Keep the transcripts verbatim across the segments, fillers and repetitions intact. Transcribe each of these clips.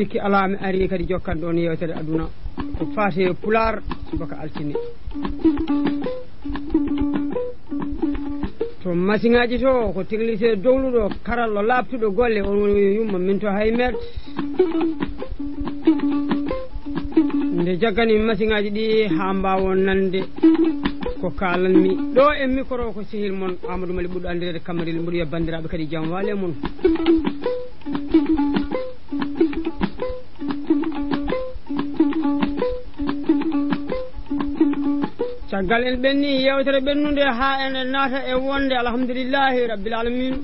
Sikki alaa, mi arii kadi jokkan ɗoon yeewtere aduna ko faati e Pulaar, subaka altine. To masiŋaaji to, ko technicien dowluɗo, karallo laaɓtuɗo golle, on woni yumma min to Haymet. Nde jaggani masiŋaaji ɗi haa mbaawon nande ko kaalanmi. Ɗo e micro ko sehil mon Amadou Mali ɓurɗo anndireede Kamaril, mboɗo wiya banndiraaɓe kadi jam waale mon. Caggal en ɓenni yeewtere ɓennunde haa en naata e wonde alhamdulillahi rabbil alamin.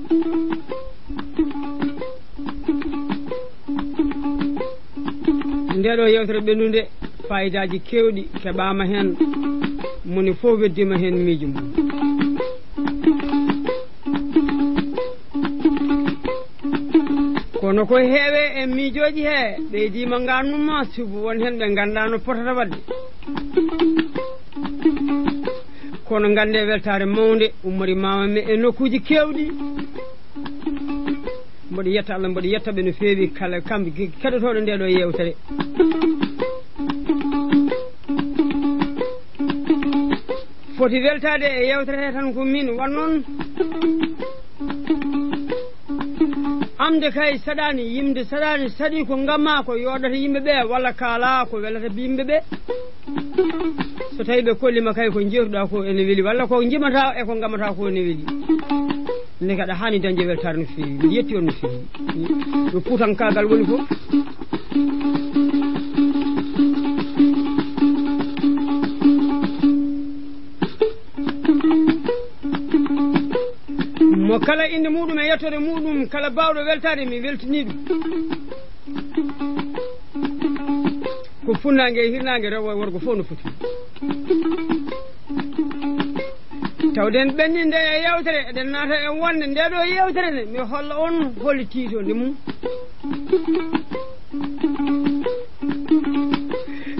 Nde ɗo yeewtere ɓennunde, faayidaaji keewɗi keɓaama heen, moni fof weddiima heen miijo mum. Kono ko heewe e miijooji he ɓeydiima ngarnuma, sibu won heen ɓe nganndaa no potata waɗde. Kono nganndee weltaare mawnde ummorimaama mi e nokkuuji keewɗi. Mboɗo yetta Allah, mboɗo yetta ɓe no feewi kala kamɓe gi-, keɗotooɗo nde ɗo yeewtere. Foti weltaade e yeewtere he tan ko min wan noon. Amde kay saɗaani, yimde saɗaani, saɗi ko ngamma ko yooɗata yimɓe ɓe, walla kaala ko welata yimɓe ɓe. So tawi ɓe kollima kay ko jeetuɗa ko ene weli, walla ko jimata e ko ngamata ko ene weli. Nde aɗa haani dañde weltaare no feewi. Mi yetti on no feewi. No puutankaagal woni fof. Mo kala innde muɗum e yettoode muɗum, kala baawɗo weltaade, mi weltini ɗum. Ko funnaange e hirnaange, rewo e worgo fof no foti. Tawden ɓenni nde e yeewtere, eɗen naata e wonde nde ɗo yeewtere nde, mi holla on holi tiitode mum.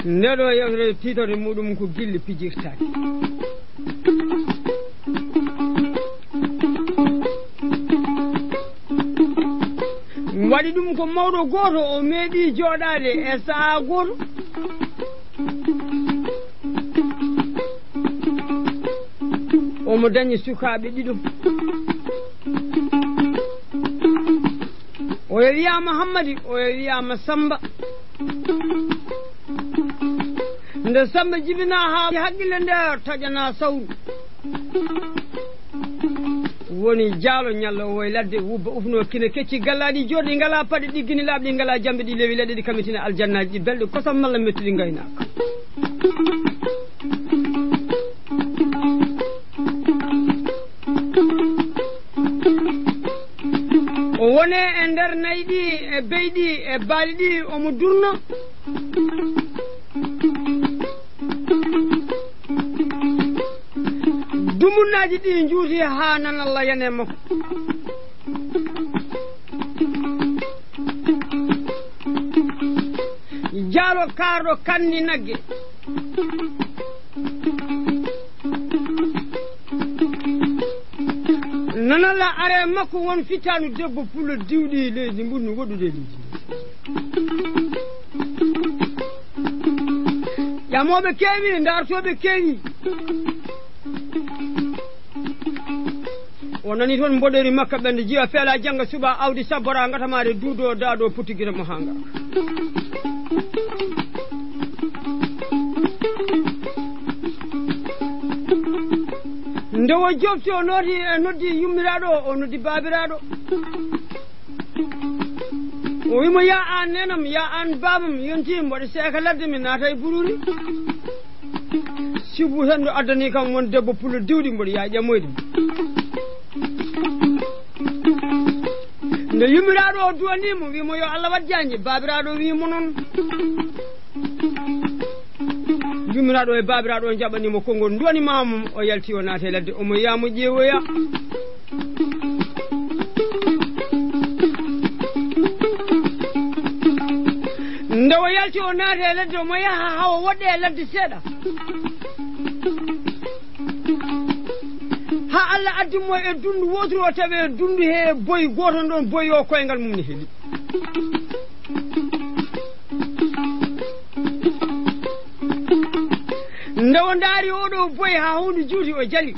Nde ɗo yeewtere tiitode muɗum ko gilli pijirtaaki. Waɗi ɗum ko mawɗo gooto, o meeɗi jooɗaade e sahaa gooto. Omo dañi sukaaɓe ɗiɗo. Oyo wiyaama Hammadi, oyo wiyaama Samba. Nde Samba jibinaa haa haqqille nde taƴanaa sawru. Woni jaalo ñalloowo e ladde, wubba ufnoo kine kecci gallaaɗi jooɗi, ngalaa paɗe ɗiggini laaɓɗi, ngalaa jamɓe ɗi lewi leɗɗe ɗi kamitina aljannaaji ɗi belɗi kosam malla mettuɗi ngaynaaka. O wone e nder nayi ɗi e beyi ɗi e baali ɗi omo durno. Dumunnaaji ɗi njuuti haa nan Allah yane makko. Jaalo kaarɗo kanni nagge. Nanala are makko won fittaandu debbo pullo diwɗi leydi mbuɗ no woɗɗude e leydi ndi. Ƴamooɓe keewi, ndaartooɓe keewi. O nani toon mboɗeeri makka ɓennde jiya feela jannga suɓa awdi sabbora ngatamaare duudo daado putti gine mo hanga. Nde o jofti o nooti e noddi yummiraaɗo o noddi baabiraaɗo. O wimo ya an nenam ya an baabam yonti mboɗo seeka ladde mi naata e bururi. Sibu hendu addani kam won debbo pullo diwɗi mboɗo yaa ƴamoyde. Nde yummiraaɗo o duwani mo wimo yo Allah waɗ jaanji baabiraaɗo wimo noon. Yummiraaɗo e baabiraaɗo o jaɓani mo konngol duwani mamum o yalti o naata e ladde omo yaamo ƴeewoya. Nde o yalti o naata e ladde omo yaha hawa woɗɗe e ladde seeɗa. Ha Allah addi mo e dundu wotru o tawi e dundu he boyi goto ɗon boyi o koyngal mum ne heli. Nde o ndaari oɗo boy haa huundu juuti, o jali.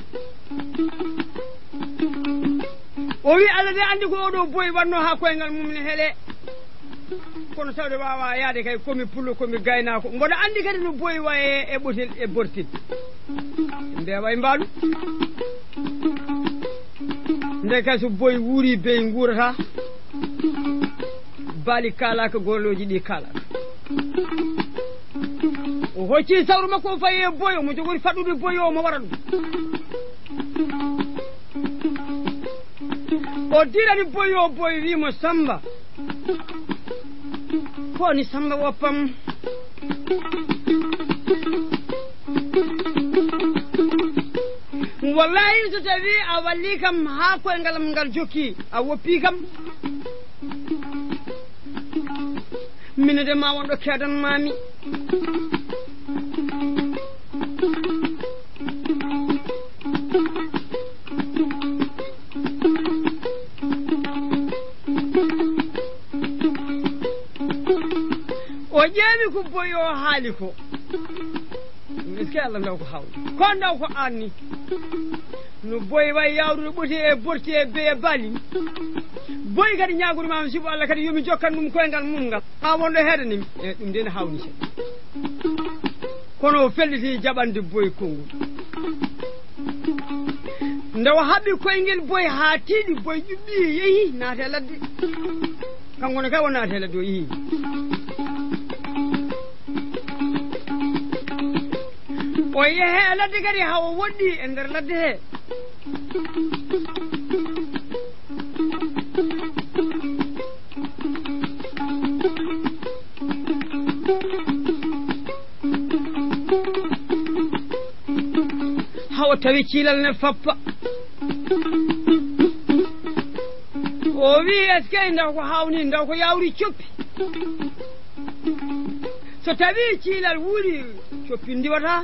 O wi, "Allah de anndi ko oɗo boy waɗno haa koyngal mum ne hele." Kono tawde waawa yaade kay, komi pullo, komi gaynaako. Mboɗo anndi kadi no boy waye e ɓotel e bortel. Mbeewa e mbaalu. Nde kay so boy wuuri, bey nguurata. Baali kaalaaka, golooji ɗi kaalaaka. O hocci sawru makko, o fayi e boy, omo jogori faɗɗude boy o, omo wara ɗum. O dirani boy o, boy wi mo, "Samba, ko woni Samba woppam?" "Wallahi, so tawi a walli kam haa koyngal am ngal jokki, a woppi kam, mino de ma won ɗo keedan mami." O ƴeewi ko boy o haali ko. Est-ce que Allah, ndaw ko hawni? Ko ndaw ko anni. No boy way yawrude ɓoti e borti e beye bali. Boy kadi ñaagori ma sibu Allah kadi yomi jokkan ɗum koyngal mum ngal. Haa wonɗo heedanimi. E ɗum de ne hawni seeɗa. Kono o felliti jaɓande boy konngol. Nde o haɓi koyngel boy haa tiiɗi, boy ƴuɓɓi, yehi, naati e ladde. Kanko ne kay o naati e ladde, o yehi. O yehi e ladde kadi, haa o woɗɗi e nder ladde he. Hawa tawi ciilal ne fappa. O wi, "Est-ce que ndaw ko hawni, ndaw ko yawri coppi?" So tawi ciilal wuuri, coppi ndiwata.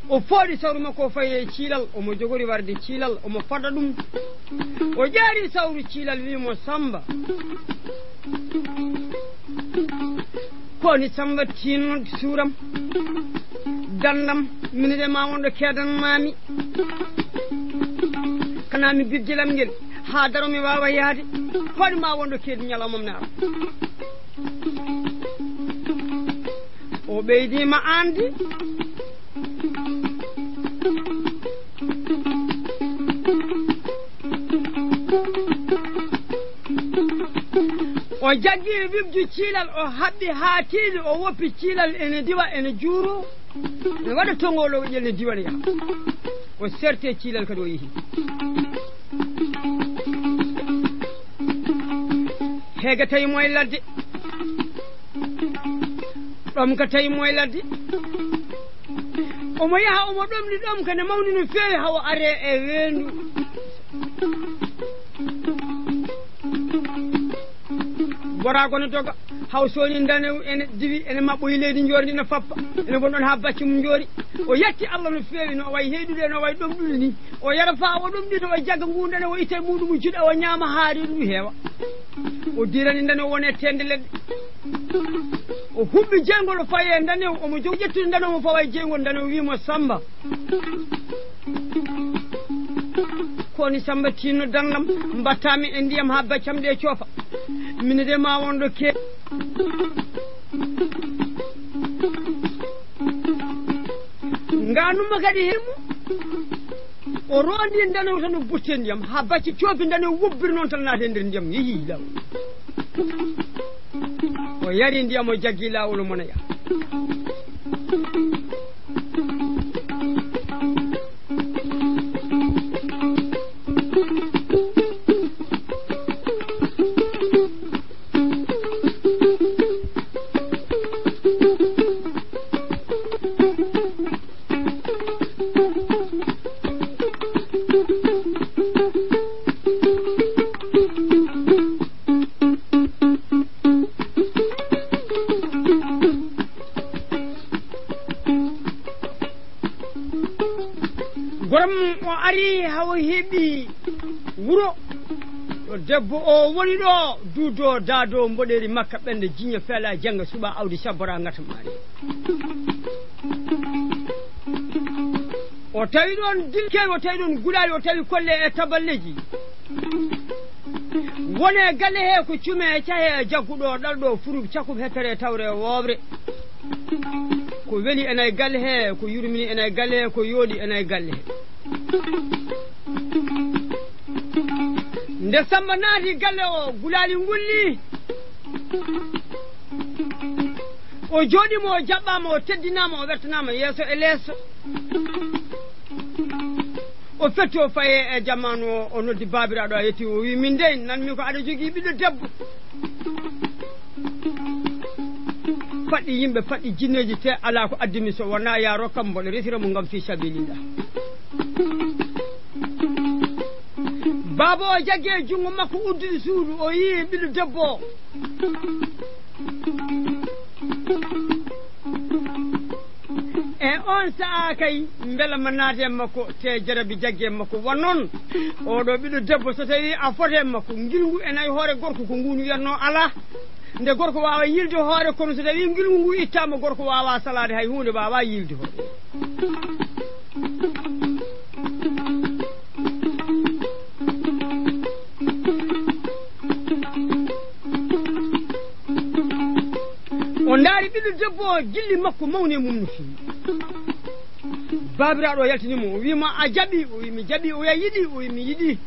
O fooɗi sawru makko, o fayi e ciilal, omo jogori warde ciilal, omo fadda ɗum. O ƴaari sawru ciilal, wi mo, "Samba, ko woni Samba tinno suuram, dandam, mino de ma wonɗo keedan mami, kana mi bibdilam ngel, haa daro mi waawa yahde, ko woni ma wonɗo keedi ñalawmam ne ara." O ɓeydi ma anndi. O jaggi e wibju ciilal, o haɓɓi haa tiiɗi, o woppi ciilal ene diwa, ene juuro, ene waɗa tonngol, o ƴel ne diwa ne yaha. O serte ciilal kadi o yehi. Heega tawi mo e ladde. Ɗomka tawi mo e ladde. Omo yaha, omo ɗomɗi ɗomka ne mawni no feewi, hawa are e weendu. Boraago ne doga, haw sooni ndanew ene diwi, ene maɓɓoyi leydi njoorndi ne fappa, ene won ɗon haa bacci mum njoori. O yetti Allah no feewi, no wayi heyɗude, no wayi ɗomɗude ni. O yara faa o ɗomɗi, o jagga ngu ndanew, o itta e muɗum juɗa, o ñaama haa reedu ndu heewa. O dirani ndanew won e teende leɗɗe. O huɓɓi jeyngol, o fayi e ndanew, omo jogi ƴettude ndanew, omo fawa e jeyngol, ndanew wi mo, "Samba, ko woni Samba tinno dandam, mbattaami e ndiyam haa baccam ɗe coofa. Mino de ma wonɗo ke-" Nganuma kadi himo. O rondi ndanew tan, o butte ndiyam haa bacci coofi, ndanew wobbiri noon tan naati e nder ndiyam, yehi laawol. O yari ndiyam, o jaggi laawol, o mona yaha. Gorom o ari, hawa heɓi wuro. Ɗo debbo o woni ɗo, duudo daado mboɗeeri makka ɓennde jiña feela jannga suɓa awdi sabbora ngata maari. O tawi ɗon dilkeewi, o tawi ɗon gulaali, o tawi kolle e taballeji. Wone galle he ko cume e cahe e jagguɗo ɗalɗo furub cakub hettere tawre wooɓre. Ko weli ena e galle he, ko yurmini ena e galle he, ko yooɗi ena e galle he. Nde Samba naati galle o, gulaali ngulli. O jooɗiima, o jaɓɓaama, o teddinaama, o wertanaama yeeso e leeso. O fetti, o fayi e jamaanu o, o noddi baabiraaɗo, a yetti, o wi, "Min dey, nanmi ko aɗa jogii ɓiɗɗo debbo." Faɗɗi yimɓe, faɗɗi jinneeji, te alaa ko addi mi so wonaa yaa rokkam mboɗo resira mo ngam fii sabilillah. Baaba o jaggi e junngo makko uddude suudu, o yii ɓiɗɗo debbo o. E on sa'a kay, mbela ma naate e makko, te jarabi jaggi e makko. Wa noon, oɗo ɓiɗɗo debbo, so tawi a fote e makko, ngilngu e nayi hoore gorko, ko ngu wiyatno alaa. Nde gorko waawa yilde hoore, kono so tawi ngilngu ngu ittaama, gorko waawa salaade hay huunde, waawa yilde hoore. O ndaari ɓiɗɗo debbo o, gilli makko mawni e mum no feewi. Baabiraaɗo o yaltini mo, o wi mo, "A jaɓi?" O wi, "Mi jaɓi." O wi, "A yiɗi?" O wi, "Mi yiɗi."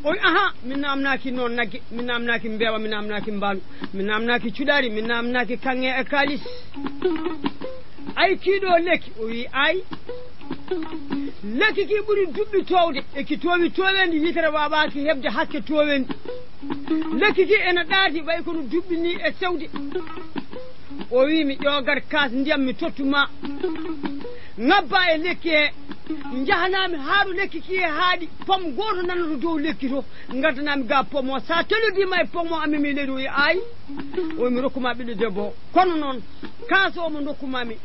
O wi, "Aha, mi naamnaaki noon nagge, mi naamnaaki mbeewa, mi naamnaaki mbaalu, mi naamnaaki cuɗaari, mi naamnaaki kaŋŋe e kaalis." Ay, kiiɗo lekki? O wi, ay. Lekki ki ɓuri duɓɓi toowde, e ki toowi tooweendi, yitere waawaaki heɓde hakke tooweendi. Lekki ki ena ɗaati, wayi kono duɓɓi ni e sewde. O wi, mi ƴoogat kaas ndiyam, mi tottu ma. Ŋabba e lekki he, njahanami haa ɗo lekki ki e haaɗi, pom gooto nanoto dow lekki to, ngaddanami ga pom o. Sa telodima e pom o, a memi leydi, o wi, ay. O wi, mi rokkuma ɓiɗɗo debbo. Kono noon, kaas o mo ndokkumami,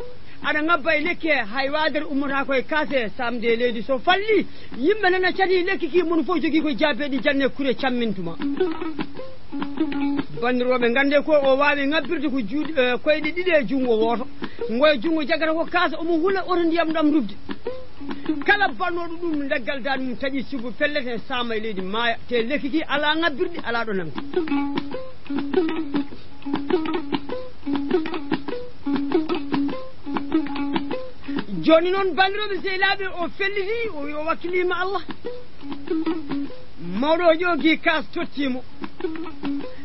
aɗa ŋabba e lekki he, hay waadere ummata ko e kaas he, samde e leydi so falli, yimɓe nana cati lekki ki, mon fof jogii ko jaabeeɗi janne kure cammintuma. Banndirooɓe, ngannde ko o waawi ŋabbirde ko juuɗe, eh, koyɗe ɗiɗi e junngo wooto. Ngo e junngo jaggata ko kaas, omo hula oto ndiyam ɗam rubde. Kala bannooɗo ɗum, leggal daande mum taƴi sibu pellet, en saama e leydi maaya. Te lekki ki alaa ŋabbirɗi, alaa ɗo nangata. Jooni noon, banndiraaɓe sehilaaɓe, o felliti, o wi o wakkiliima Allah. Mawɗo o ƴoogi kaas, tottii mo.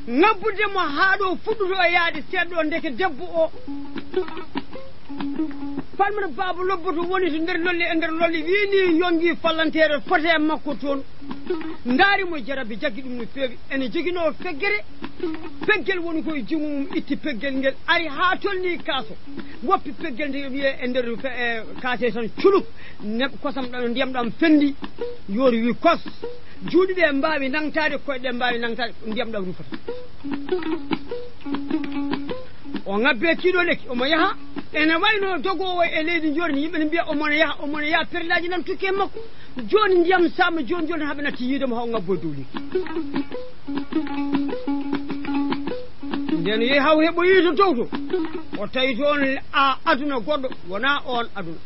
Ŋabbude mo haa ɗo fuɗɗuto e yaade seeɗa ɗo, ndeke debbo o. Palmata baaba lobboto woni to nder lolli, e nder lolli, wii ni yongi fallanteere fote e makko toon. Ndaari mo, jarabi jaggi ɗum no feewi. Ene joginoo feggere. Peggel woni koye junngo mum, itti peggel ngel, ari haa tolni kaas o. Woppi peggel nde wiyee e nder fe-, e kaas he tan culuk. Neɓ kosam ɗam, ndiyam ɗam fendi. Yoori wi kos. Juuɗe ɗe mbaawi nangtaade, koyɗe ɗe mbaawi nangtaade, ndiyam ɗam rufata. O ŋabbe kiiɗo lekki, omo yaha. Ene wayno dogoowo e leydi njoorndi, yimɓe ne mbiya, "Omo ne yaha, omo ne yaha, perlaaji nan tukke makko." Jooni ndiyam saama, jooni, jooni, haa ɓe natti yiide mo, haa o ŋabbo e dow lekki. Nden yehi haa o heɓoyi to dow to. O tawi toon a-, aduna goɗɗo, wonaa oon aduna.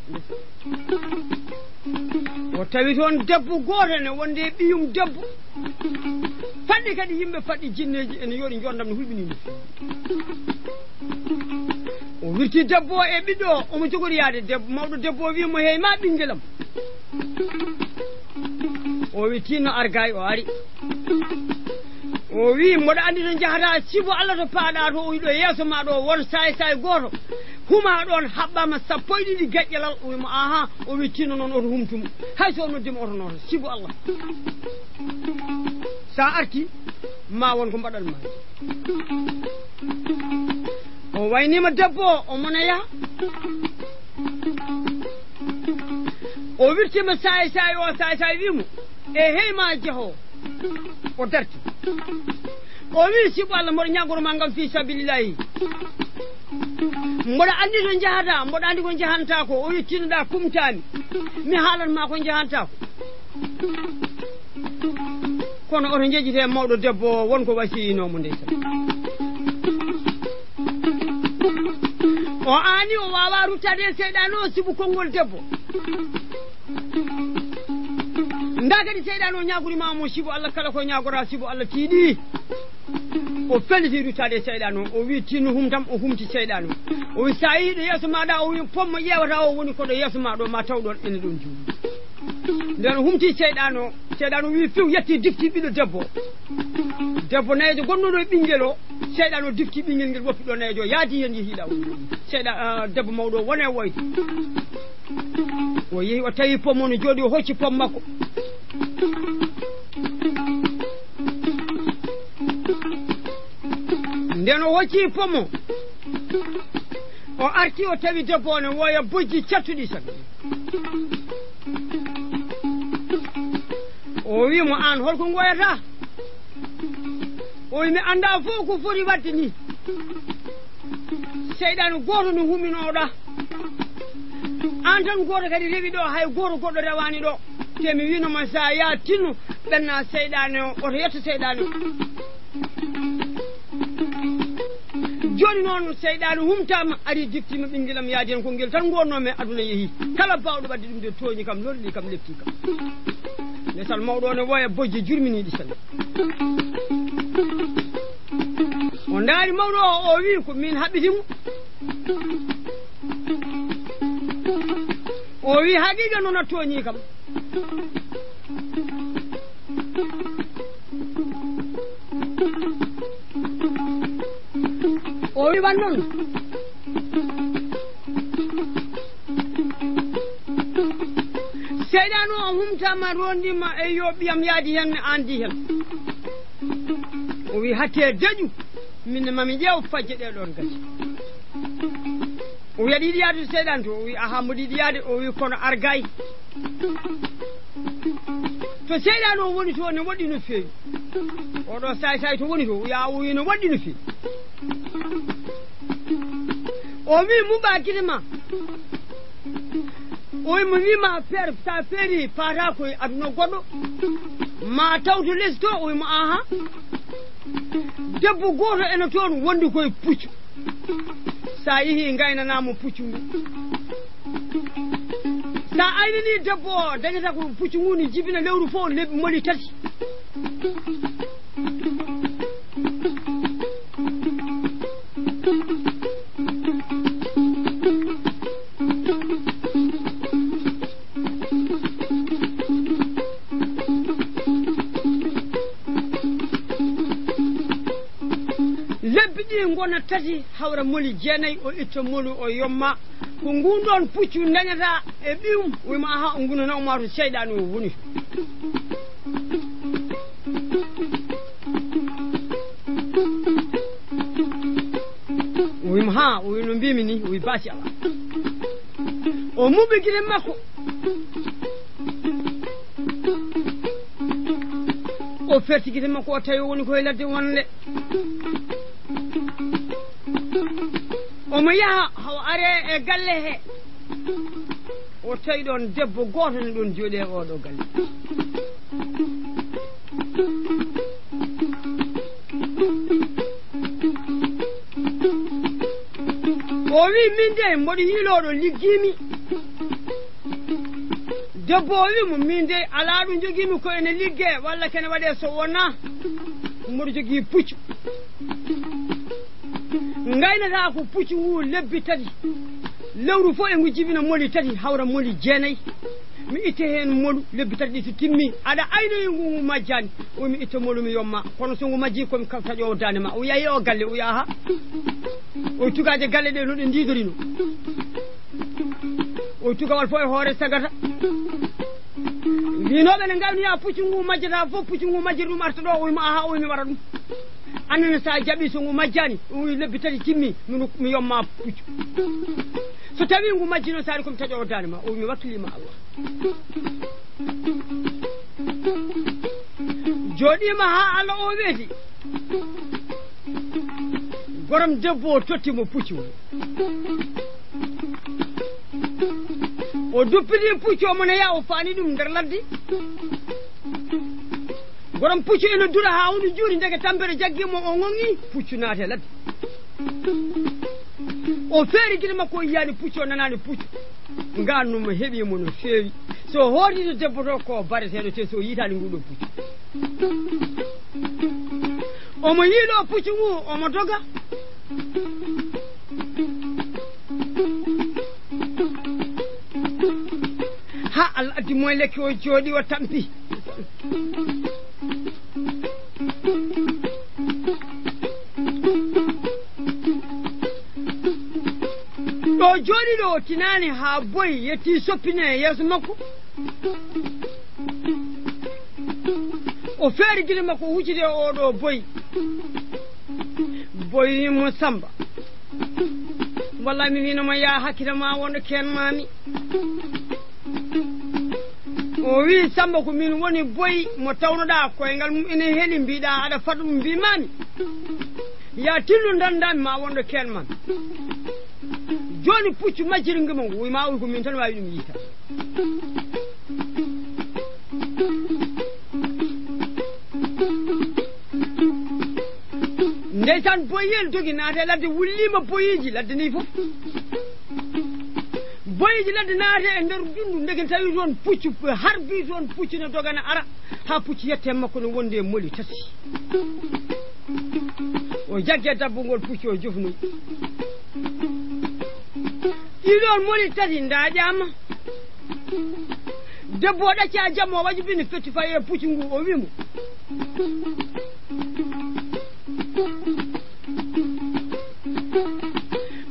O tawi toon debbo gooto ene wonde e ɓiyum debbo. Faɗɗi kadi yimɓe, faɗɗi jinneeji, ene yooɗi, njondam no hulɓinii mo. O wirti debbo o e ɓiɗɗo o, omo jogori yaade. Debbo, mawɗo debbo o wii mo, "Hey, ma ɓinngel am." O wi, "Tinno, ar gaay." O ari. O wi, "Mboɗo anndi to njahataa, sibu Allah to paaɗaa to, o wiɗo yeeso ma ɗo, won saay saay gooto. Huma ɗoon, haɓɓaama sappo e ɗiɗi geƴƴalal." O wi mo, "Aha." O wi, "Tinno noon, oto humtu mo. Hay so o noddi mo, oto nooto. Sibu Allah. Sa arti, ma won ko mbaɗan ma." O waynima debbo o, omo na yaha. O wirtima saay saay o, saay saay wi mo, "E hey ma jeho." O darti. O wi, "Sibu Allah, mboɗo ñaagoro ma ngam fi sabilillahi. Mboɗo anndi to njahata, mboɗo anndi ko njahanta ko." O wi, "Tinnoɗa kumtami. Mi haalan ma ko njahanta ko." Ko Kono oto njejjite mawɗo debbo o, won ko wasiyinoo mo, ndeysaan. O aani o waawaa ruttaade e seyɗaane o, sibu konngol debbo. Ndaa kadi seyɗaane o ñaagoriima mo, sibu Allah, kala ko ñaagoraa, sibu Allah tiiɗi. O felliti ruttaade e seyɗaane o, o wii, "Tinno humtam." O humti seyɗaane o. O wii, "So a yehii ɗo yeeso maaɗa," o wii, "pommo ƴeewata o woni ko ɗo yeeso maa ɗo, ma taw ɗoon ene ɗoon juuɗe." Nden o humti seyɗaane o, seyɗaane o wii, "Few," yetti, difti ɓiɗɗo debbo o. Debbo nayeejo gonɗo ɗo e ɓinngel o, seyɗaane o difti ɓinngel ngel, woppi ɗo nayeejo o, yaadi heen, yehi law. Seyɗa-, ah, debbo mawɗo o woni e woyde. O yehi, o tawi pommo no jooɗi, o hocci pommo makko. Nden o hocci pommo, o arti, o tawi debbo o ne woya bojji cattuɗi tan. O wii mo, "Aan, holko ngoyata?" O wii, "Mi anndaa fof ko foti waɗde ni. Seyɗaane gooto no huminooɗa. Aan tan gooto kadi rewi ɗo, hay gooto goɗɗo rewaani ɗo. Te mi wiino ma, so a yaha tinno, ɓenna seyɗaane o, oto yetto seyɗaane o." Jooni noon, seyɗaane humtaama, ari, diftiima ɓinngel am, yaadi heen, ko ngel tan ngonnoo-mi, aduna yehi. Kala baawɗo waɗde ɗum de tooñi kam, lorli kam, lepti kam. Ndeysaan, mawɗo o ne woya bojji jurminiiɗi sanne. O ndaari mawɗo o, o wii, "Ko miin haɓɓiti mo." O wii, "Haqiiqa noon a tooñii kam." O wii, "Wan noon." Seyɗaane o humtaama, roondiima, "Eyyo, ɓiyam yaadi heen, mi aandi heen." O wii, "Hattee deƴu, min ne mami ƴeew fajje ɗee ɗoon gasi." O wii, "Aɗa yiɗi yaade to seyɗaane to?" O wii, "Ahaa, mboɗo yiɗi yaade." O wii, "Kono argaay." To seyɗaane o woni to ne woɗɗi no feewi. Oɗo saay saay to woni to, o yaa o wii no woɗɗi no feewi. O wii, "Muɓɓaa gite ma." O wii mo, wii ma, "Feer, sa feeri, paata koye aduna goɗɗo. Ma taw to lesi to." O wii mo, "Aha. Debbo gooto ene toon wondi koye puccu. Sa yehi, ngaynanaa mo puccu ngu. Sa aynani debbo o, dañata ko puccu ngu ne jibina lewru fof lebbi moli tati." Lebbi ɗi ngona tati, hawra moli jeenayi, o itta molu, o yomma. Ko ngun ɗon puccu dañata e ɓiyum, wima, aha, o ngunana o, ma to seyɗaane o woni. O wima, ha, o wi, no mbimi ni, o wi, basi ala. O muɓi gite makko. O ferti gite makko, o tawi o woni koye ladde wonde. Omo yaha, o are e galle he. O tawi ɗon debbo gooto ne ɗon jooɗi e oɗo galle. O wi, min de, mboɗo yiilooɗo, liggiimi. Debbo o wi mo, min de, alaa ɗo njogiimi ko ene liggee, walla kene waɗee so wonaa mboɗo jogii puccu. Ngaynata ko puccu ngu lebbi tati. Lewru fof e ngu jibina moli tati, hawra moli jeenayi. Mi itta heen molu, lebbi tati ɗi so timmi, aɗa aynoyi ngu, ngu majjaani. O mi itta molu, mi yomma. Kono so ngu majji, ko mi ka-, taƴoowo daande ma. O yahi o galle, o yaha. O tugaaje galle ɗe no ɗe ndiidorino. O tugawal fof e hoore sagata. Winooɓe ne ngaynoya puccu ngu majjata fof, puccu ngu majjata ɗum arta ɗo, o wima, aha, o wimi wara ɗum. Annene sa jaɓi so ngu majjani, o wi lebbi tati timmi, mi, mi yomma puccu. So tawi ngu majji noon, sa ari ko mi taƴoowo daande ma, o wi mi wakkilima Allah. Jooɗima ha Allah o weeti. Gorom debbo o totti mo puccu ngu. O duppiti puccu o, mo ne yaa, o faani ɗum nder ladde. Gorom puccu ina dura haa woni juuri, ndeke tampere jaggi mo, o ŋoŋi, puccu naati e ladde. O feeri gite makko, o yiyaani puccu, o nanaani puccu. Ngaannum heɓii mo no feewi. So hooti to debbo to, ko bareteeɗo te, so yiitaani nguɗo puccu. Omo yiiloo puccu ngu, omo doga. Haa Allah addi mo e lekki, o jooɗi, o tampi. Ɗo jooɗi ɗo, o tinaani haa boyi, yetti soppine e yeeso makko. O feeri gite makko, o hucciti e oo ɗo boyi. Boyi mo Samba. Wallaahi, mi wiino ma, yaa hakkita ma wonɗo keen maami. O wii, Samba, ko min woni boyi mo tawnoɗaa koyngal mum ene heli, mbiɗa aɗa fada ɗum, mbi maami. Yaa tillu ndanndami ma wonɗo keen maami. Jooni puccu majjiri ngu mo, wi ma, wi ko min tan waawi ɗum yiita. Ndeysaan, boyel dogi naata e ladde, wulliima boyiiji ladde ni fof. Boyiiji ladde naata e nder dundu, ndeke tawi toon puccu, harbi toon puccu ne doga ne ara, haa puccu yette makko ne wondi e moli tati. O jagge dabbungol puccu, o jofnoyi. Ɗiɗon moli tati ndaaƴaama. Debbo o ɗacca jamma, o waji bini fetti fayi e puccu ngu, o wi mo.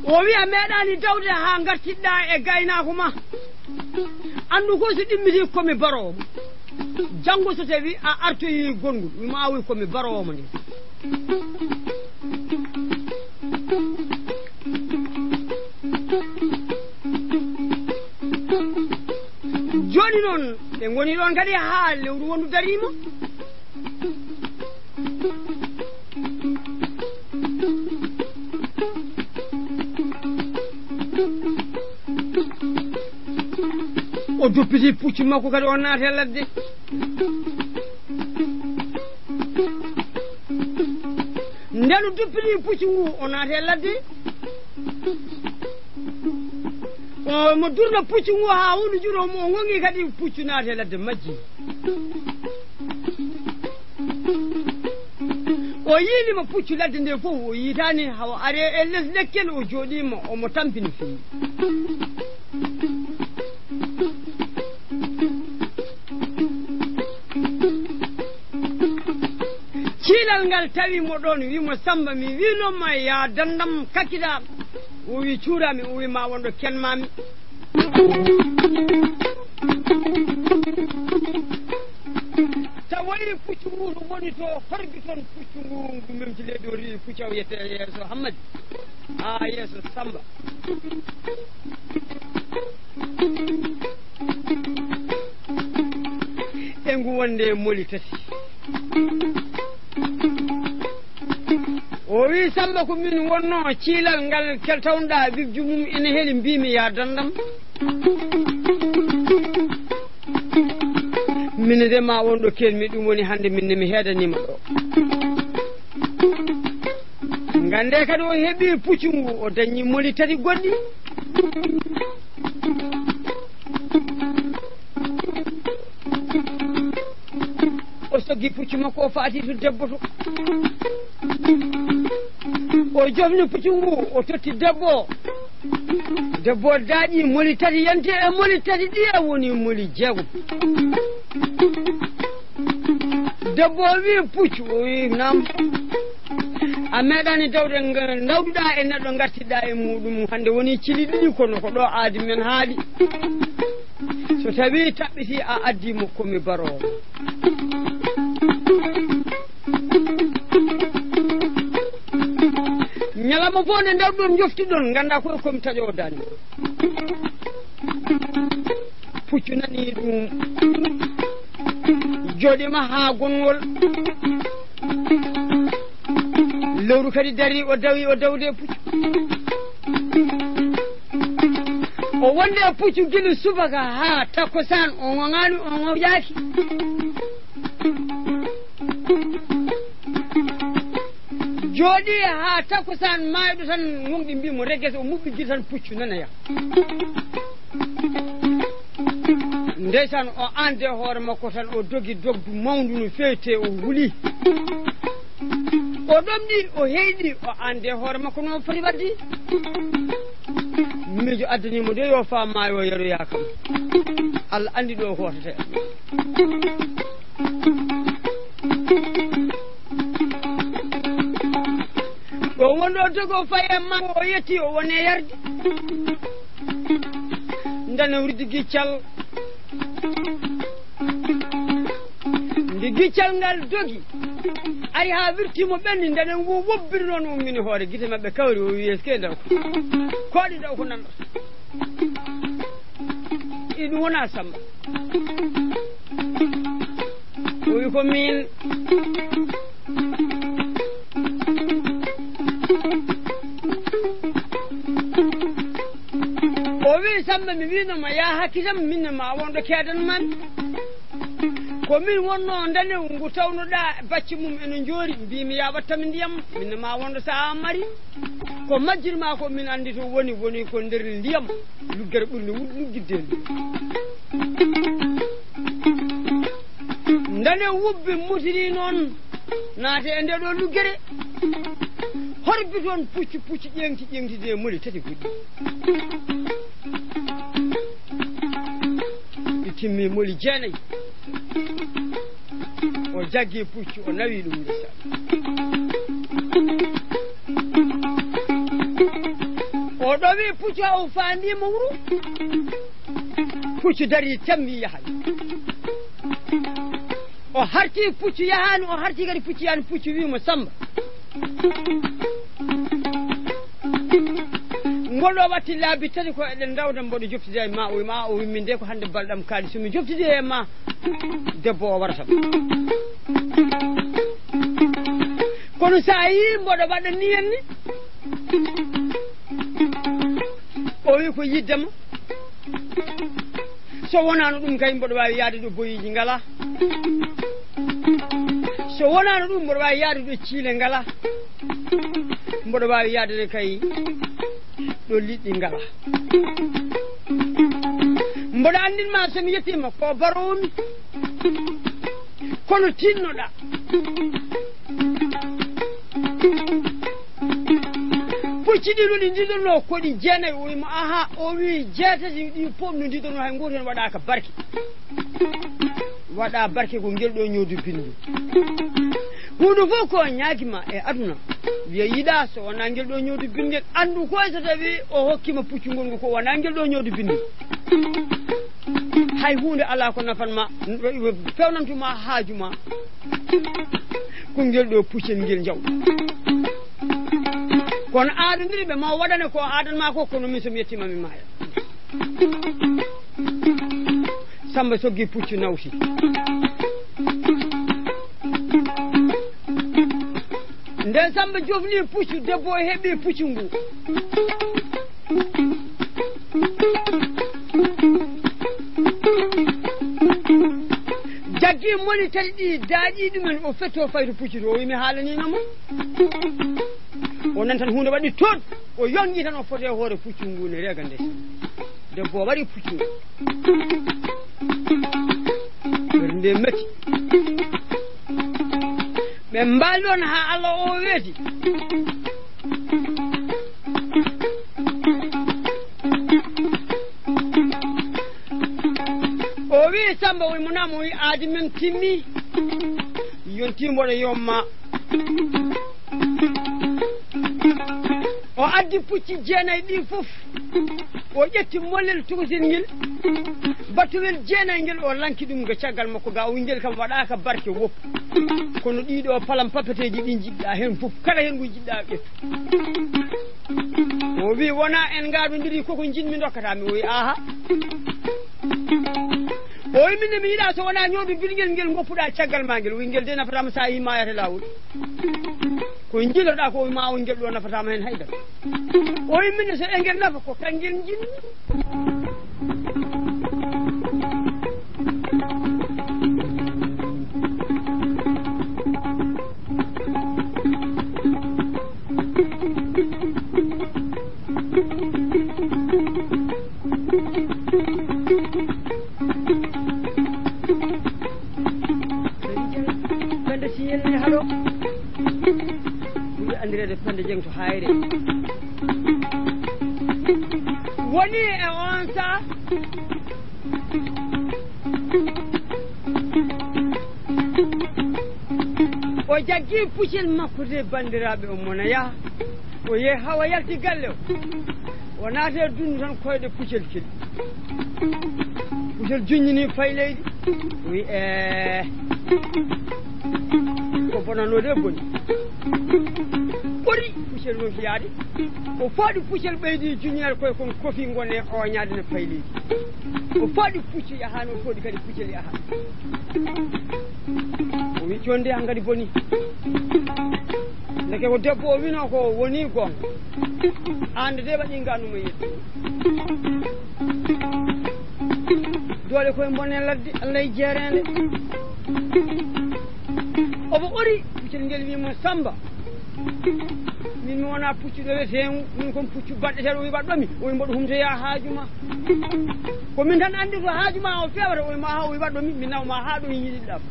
O wi, a meeɗaani dawde haa ngartiɗɗa e gaynaako ma. Anndu ko so ɗimmiti ko mi baroowo. Janngo so tawi a artoyi gonngol, wi ma a wi ko mi baroowo mo nde. Jooni noon, ɓe ngoni ɗoon kadi haa lewru wondu dariima. O duppiti puccu makko kadi, o naati e ladde. Nden o duppiti puccu ngu, o naati e ladde. O mo durna puccu ngu haa woni juro mo, o ŋoŋi kadi, puccu naati e ladde majji. O yiilima puccu ladde nde fof, o yiitaani, hawa ari e les lekkel, o jooɗiima, omo tampini feewi. Ciilal ngal tawi mo ɗoon, wi mo, Samba, mi wiino ma yaa dandam kakkitaaɗo. O wi, cuuraami, o wi, ma wonɗo kenmaami. Tawoyi puccu ngu to woni to, horgi toon puccu ngu, ngu memti leydi, o ri puccu o yette yeeso Hammadi. Haa yeeso Samba. E ngu wonde e moli tati. O wi, Samba, ko min wonno ciilal ngal kel tawnoɗa bibju mum ene heli, mbimi ya dandam. Min de ma won ɗo kelmi, ɗum woni hannde min ne mi heedanima ɗo. Ngande kadi o heɓi puccu ngu, o dañi moli tati goɗɗi. O soggi puccu makko, o faati to debbo to. O jofni puccu ngu, o totti debbo o. Debbo o daaƴi moli tati, yanti e moli tati ɗi, a woni moli jeegom. Debbo o wi puccu, o wi nam. A meeɗani dawde nga-, ndawduɗa e neɗɗo, ngartiɗa e muɗum. Hannde woni cili ɗiɗi, kono ko ɗo aadi men haaɗi. So tawi taɓɓiti a addi mo, ko mi baroowo. Ñalawma fof nde ndawɗon joftuɗon, ngannda koye ko mi taƴoowo daande. Puccu nani ɗum, jooɗima haa gongol. Lewru kadi dari, o dawi, o dawde e puccu. O wonde e puccu gila subaka haa takkusaan, o ŋoŋaani, o ŋoƴaaki. Jooɗi haa takusaan maayɗo tan, wonɓe mbii mo regete, o muɓɓi gila tan puccu nanoya. Ndeysaan, o ande hoore makko tan, o dogi dogdu mawndu no feete, o wuli. O ɗomɗi, o heyɗi, o ande hoore makko no foti waɗde. Miijo addani mo de yo faa maayo yaroya kam. Allah andi ɗo hootata. Ɗo wonɗo dogo faye ma o yetti o wone yarde. Ndana wurdi giccal. Nde giccal ngal dogi, ari haa wirti mo ɓenni, ndana wo wobbiri noon ummini hoore, gite maɓɓe kawri, o wi'i, "Eskey, ndaw ko, kooɗi ndaw ko nanɗo?" Iɗum wona Samba. O wi, "Ko miin." O wi, "Samba, mi wiino ma yaa hakkisam, minne ma wonɗo keedan man. Ko min wonno ndanewu ngu tawnoɗaa bacci mum eno njoori, mbiimi yaa wattami ndiyam, minne ma wonɗo sa a mari." Ko majjirmaa ko min anndi to woni, woni ko nder ndiyam, luggere ɓurnde wud-, luggidde ndiyam. Ndane wubbi mutiri noon, naate e nde ɗo luggere, horbi toon puccu, puccu ƴeeŋti, ƴeeŋti de moli tati goɗɗi. Ɗi timmi moli jeenayi. O jaggi puccu, o nawi ɗum ndesa. O ɗowi puccu, o faandi mo wuro. Puccu dari, tammi, yahani. O harti puccu yahani, o harti kadi puccu yahani, puccu wi mo, "Samba, ngol ɗo watti laabi tati ko eɗen ndawda mboɗo joftida e ma." O wi ma, o wi, "Min de ko hannde balɗam kaali, so mi joftidi e ma, debbo o warata." Kono sa yi mboɗo waɗa ni henni, o wi ko yiddema. So wonaano ɗum kay, mboɗo waawi yahde ɗo boyiiji ngalaa. So wonaano ɗum, mboɗo waawi yahde ɗo ciile ngalaa. Mboɗo waawi yahde kay ɗo liɗɗi ngalaa. Mboɗo anndin ma, so mi yettiima ko baroomi. Kono tinnoɗaa. Pucci ɗi no ɗi ndiɗonno ko ɗi jeenayi. O wi mo, "Aha." O wi, "Jeetati ɗi fof no ndiɗonno, hay gooto heen waɗaaka barke. Waɗa barke ko ngel ɗo ñawdu binndi." Huunde fof ko ñaagi ma e aduna, wiya yiɗa so wonaa ngel ɗo ñawdu binndi ngel, anndu koy so tawi o hokkima puccu ngol ngu ko wonaa ngel ɗo ñawdu binndi. Hay huunde alaa ko nafan ma, fewnantu ma haaju ma. Ko ngel ɗo puccel ngel njaw. Kono aadondiri ɓe ma waɗane ko aadan ma ko, kono min so mi yettima mi maaya. Samba soggi puccu nawti. Nde Samba jofni puccu, debbo o heɓi puccu ngu. Jaggi moni tati ɗi daaƴi ɗumen, o fetto fayi to puccu to, o wi, "Mi haalanino mo." O nan tan huunde waɗi toon, o yongi tan, o fote hoore puccu ngu ne reega nde. Debbo o waɗi puccu ngu. Ɓernde metti. Ɓe mbaali ɗoon haa Allah o weeti. O wi, "Samba, o wi mo naam?" O wi, "Aadi men timmi." Yonti mboɗo yomma. O addi pucci jeenayi ɗi fof. O ƴetti mollel tokosel ngel, battuwel jeenayi ngel, o lanki ɗum ga caggal makko ga, o wi, "Ngel kam waɗaaka barke woppu. Kono ɗiɗo palam papeteeji ɗi njiɗɗa heen fof, kala heen ko njiɗɗa ƴettu." O wi, "Wona en ngaadondiri, koko njiɗmi ndokkata mi." O wi, "Aha." O wi, "Min ne mi yiɗa so wona ñawdu bilngel ngel ngoppuɗa caggal ma ngel." O wi, "Ngel de nafata ma sa yi mayata lawol. Ko jiloɗa ko ma o ngel ɗo nafata ma hen haydara." O wi, "Min ne so e ngel nafa ko kangel jinmi." Yelni haɗo. Ɓuri anndireede Pende Jeŋ to Hayre. Woni e on saa, o jaggi puccel makko de, banndiraaɓe, o mona yaha. O yehi haa o yalti galle o. O naati e dundu tan koyɗe puccel kel. Puccel juññini fay leydi. Wi, "Ee, ko bonanoo de boni." Ɓori puccel noon fiyaade. O fooɗi puccel ɓeydi juññinaade koye kon kofi ngone ooñaade no fay leydi. O fooɗi puccu yahaani, o fooɗi kadi puccel yahaani. O wi, "Jonde an kadi boni." Ndeke ko debbo o wino ko woni goonga. Aan de waɗi nganu mo yettu. Doole koye mbone ladde, Allah e jeereende. Omo ɓori, puccel ngel wi mo, "Samba, min mi wona puccu ɗo wiyetee, min kon puccu baɗɗeteeɗo, o wi waɗɗo mi, o wi mboɗo humtoya haaju ma. Ko min tan anndi to haaju ma o fewata, o wi ma ha, o wi waɗɗo mi, mi nawa ma ha ɗo yiɗiɗɗam."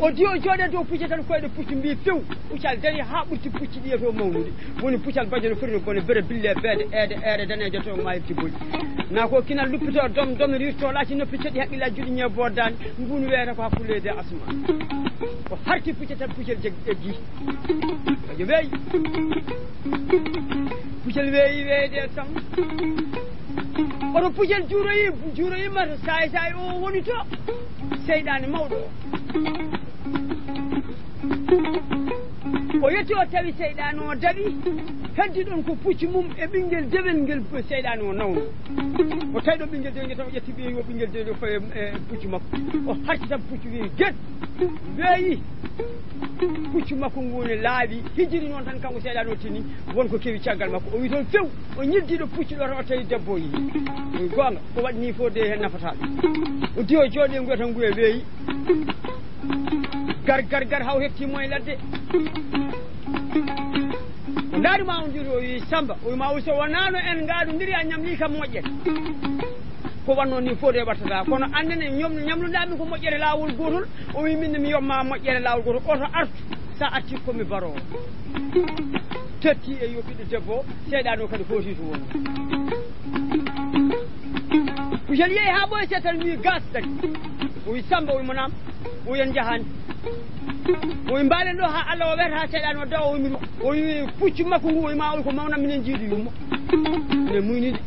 O di o jooɗe dow puccu tan koyɗe puccu mbi few, puccal dari ha ɓurti pucci ɗiya to mawnude. Woni puccal bajo no foti no bone bere bille beede eede eede daneejo to ma hefti boy. Na ko kinal luppito dom dom rirto lati noppi cedi haqqilla juɗi ñe boddan ngun weeta ko hakkulle de asma. O harti puccal tan puccal jeg eggi. Bajo weyi. Puccal weyi weyde tan. Oto puccal juuroyi, juuroyi ma to saay saay o woni to. Seyɗaane mawɗo o. O yetti o tawi seyɗaane o dawi, heddi ɗon ko pucci mum e ɓinngel dewel ngel seyɗaane o nawno. O tawi ɗo ɓinngel dewel ngel tan o ƴetti ɓiye yo ɓinngel dewel o fawi e pucci makko. O harti tan pucci wi get. Weeyi. Puccu makko ngu ne laaɓi, hijiri noon tan kanko seyɗaane o tini, won ko kewi caggal makko. O wi toon few, o ñiddi ɗo puccu ɗo tan o tawi debbo o yihi. O wi goonga, ko waɗi ni fof de heen nafata ɗum. O di o jooɗi e nguya tan nguya weeyi. Gar, gar, gar, haw hetti mo e ladde. O ndaari ma on juuti, o wi Samba, o wi ma o wi so wonaano en ngaadondiri a ñamlii kam moƴƴere. Ko wannoo ni fof de waɗtata. Kono anndene ñom-, ñamluɗaa mi ko moƴƴere laawol gootol. O wi min ne mi yomma moƴƴere laawol gootol. Oto artu, sa arti ko mi baroowo. Tetti e yo ɓiɗɗo debbo, seyɗaane o kadi hooti to woni. Pucel yehi haa ɓooyi seeɗa tan wi gas taki. O wi Samba, o wi mo naam, o wi en njahaani. O wi mbaalen ɗo haa Allah o wiyata haa seyɗaane o dawa, o wi mi, o wi puccu makko ngu, o wi ma o wi ko mawnam minen jiidu yummo. Ne muynidi.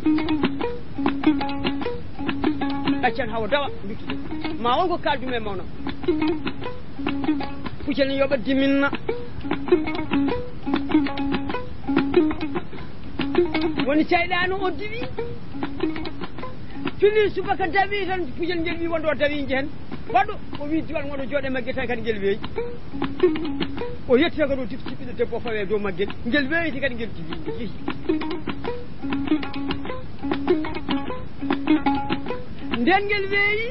Accen hawa dawa, nduttude. Ma won ko kaldu men mawnam. Pucel ni yoɓa diminna. Woni seyɗaane o diwi. Fini subaka dawi tan pucel ngel wi wonde o dawi jehen. Waɗo o wi diwal ngoɗo jooɗe magge tan kadi ngel weeyi. O yetti kadi o difti ɓiɗɗo debbo o fawe dow maggel. Ngel weeyi kadi ngel diwi. Nden ngel weeyi.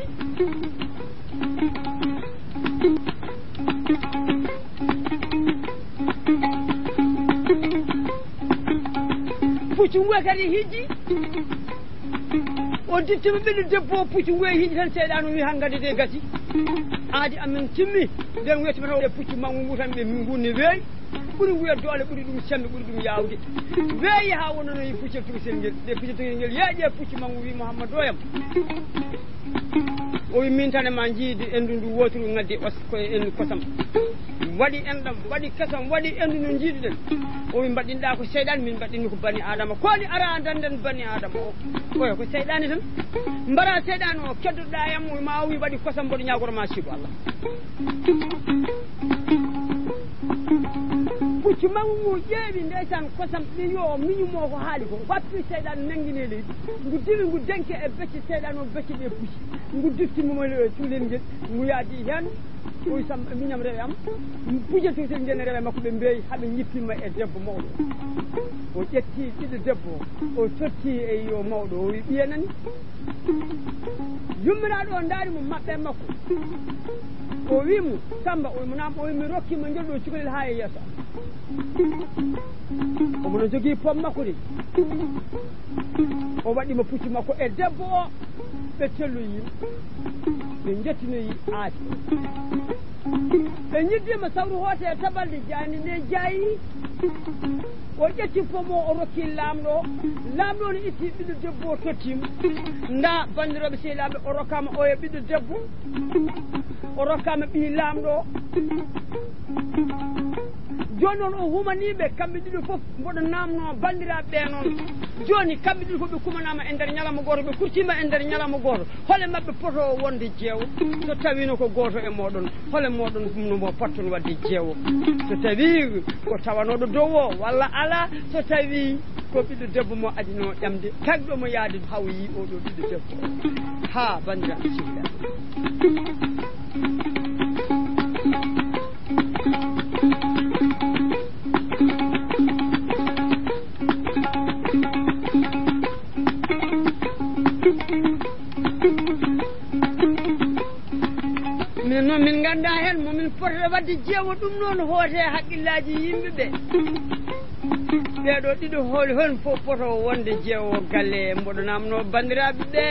Puccu ngu kadi hijji. O dittimo ɓiɗɗo debbo o puccu ngu e hijji tan seyɗaane o wi hanngadi de gasi. Aadi amen timmi. Nden wetimata o puccu manngu ngu tan ɓe ngu ne weeyi. Ɓuri nguya doole, ɓuri ɗum semmbe, ɓuri ɗum yaawde. Weeyi haa wonnono e puccel tugisel ngel. Nde puccel tugisel ngel yeeƴi e puccu manngu wi Mouhammad o yam. O wi min tan e ma jiidi enndu ndu wooturu ngaddi os-, ko en kosam. Waɗi enɗam, waɗi kesam, waɗi enndu no jiiduɗen. O wi mbaɗɗinɗa ko seyɗan, min mbaɗɗinmi ko bani Adama. Ko woni ara danden bani Adama o? Oya ko seyɗani tan. Mbara seyɗan o, keddoɗa yam, o wi ma o wi mbaɗi kosam mboɗo ñaagoro ma sibu Allah. Puccu manngu ngu ƴeewi ndeysan kosam ɓe yo miñu mo ko haali ko. Wappi seyɗan nanngini e leydi. Ngu diwi ngu denki e becce seyɗan o becce ɗe pucci. Ngu difti mo e cuulel ngel. Ngu yaadi heen. O wi Samba miñam rewe am. Puccu tutel ngel rewe makko ɓe mbeeyi haa ɓe ñippima e debbo mawɗo. O ƴetti ɓiɗɗo debbo. O sotti e yo mawɗo. O wi ɓiye nani. Yummiraaɗo o ndaari mo maɓɓe makko. O wi mo, Samba, o wi mo naam, o wi mi rokki mo ngel ɗo cukalel haa e yeeso am. Omo no jogii pom makko de. O waɗi mo puccu makko e debbo o. Ɓe telloyi, ɓe njettinoyi aadi. Ɓe ñiddima sawru hoote e tabalde jaani nde jaayi. O ƴetti pomo o rokki laamɗo. Laamɗo no itti ɓiɗɗo debbo o tottima. Nda banndiraaɓe sehilaaɓe, o rokkama oya ɓiɗɗo debbo. O rokkama ɓii laamɗo. Jooni noon o humaniiɓe kamɓe ɗiɗo fof. Mboɗo naamno banndiraaɓe ɓe noon. Jooni kamɓe ɗiɗo fof ɓe kumanama e nder ñalawma gooto, ɓe kurtima e nder ñalawma gooto. Hole maɓɓe poto wonde jeewo? So tawino ko gooto e mooɗon, hole mooɗon no mo potton wadde jeewo? So tawi ko tawanooɗo dow o walla alaa, so tawi ko ɓiɗɗo debbo mo adino ƴamde, tagɗo mo yaade haw yi oɗo ɓiɗɗo debbo. Haa banndiraaɓe sehilaaɓe. Min noon min ngannda heen mo min potata wadde jeewo. Ɗum noon hoote haqqillaaji yimɓe ɓe. Ɓeeɗo ɗiɗo holi heen fof poto wonde jeewo galle. Mboɗo naamno banndiraaɓe ɓe.